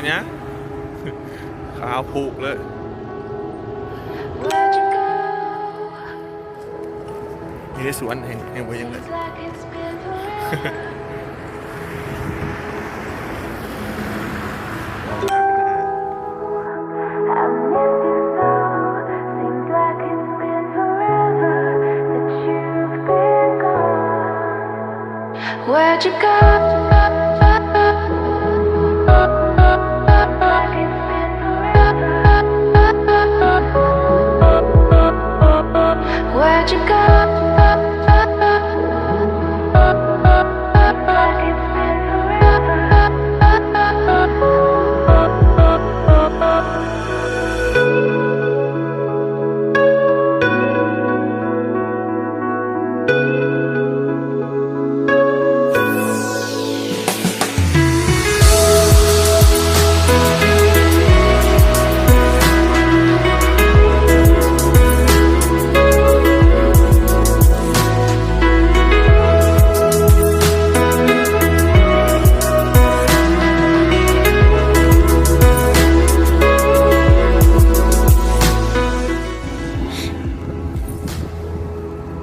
ເນຍ ຂາຜູກເລີຍ. ຢູ່ໃນສວນແຮງ ແຮງບໍ່ເຫັນເລີຍ.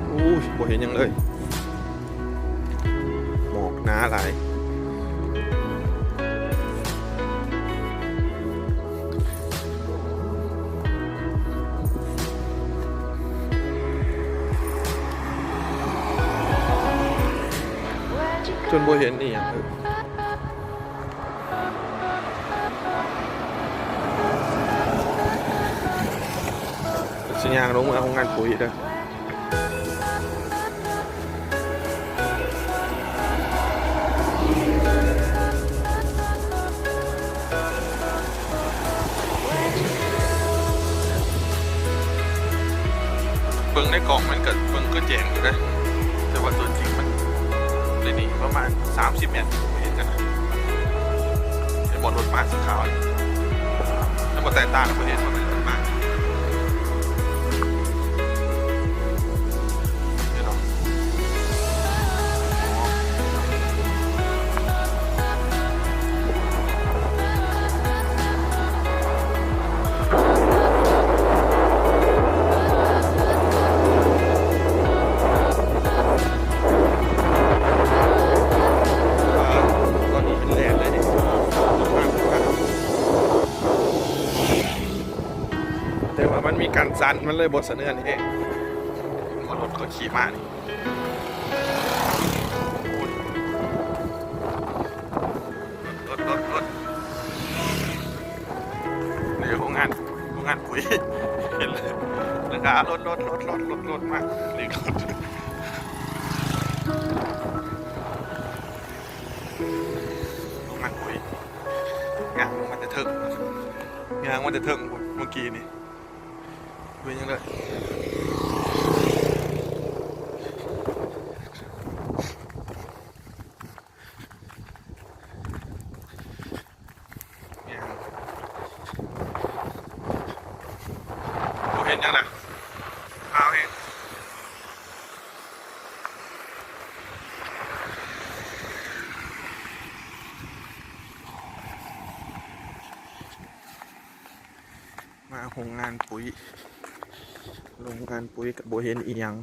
ໂອ້ຍ ບໍ່ເຫັນຫຍັງເລີຍ ໝອກໜາຫຼາຍ. ຈົນບໍ່ເຫັນອີ່ຫຍັງເລີຍ. ຊິຍ່າງລົງເມືອໂຮງງານປຸ໋ຍເດີ. ເບິ່ງໃນກ້ອງມັນກໍເບິ່ງຄືແຈ້ງຢູ່ເດ້ ແຕ່ວ່າຕົວຈິງມັນ ໄດ້ນີ້ປະມານສາມສິບແມັດ ບໍ່ເຫັນກັນນະ. ເຫັນບໍ່ ລົດມາສີຂາວນີ້ ແລ້ວບໍ່ແຕກຕ່າງກັບປະເທດເຮົາເລີຍ ລົດມາ. ແຕ່ວ່າມັນມີກັນສັ່ນ ມັນເລີຍບໍ່ສະເທືອນເອງ. ເຫັນບໍ່ ລົດເຂົາຂີ່ມານີ້ ລົດ ລົດ ລົດ ນີ້ໂຮງງານ ໂຮງງານປຸ໋ຍ ເຫັນແລ້ວ ແລ້ວກໍລົດ ລົດ ລົດ ລົດ ລົດ ລົດມາ ນີ້ລົດ ໂຮງງານປຸ໋ຍ ຍ່າງລົງມາແຕ່ເທິງ ຍ່າງມາແຕ່ເທິງພຸ້ນເມື່ອກີ້ນີ້. ເປັນຫຍັງເລີຍ ບໍ່ເຫັນຫຍັງລະ ຂາວແຮງ. ມາໂຮງງານປຸ໋ຍ ໂຮງງານປຸ໋ຍກໍບໍ່ເຫັນອີ່ຫຍັງ.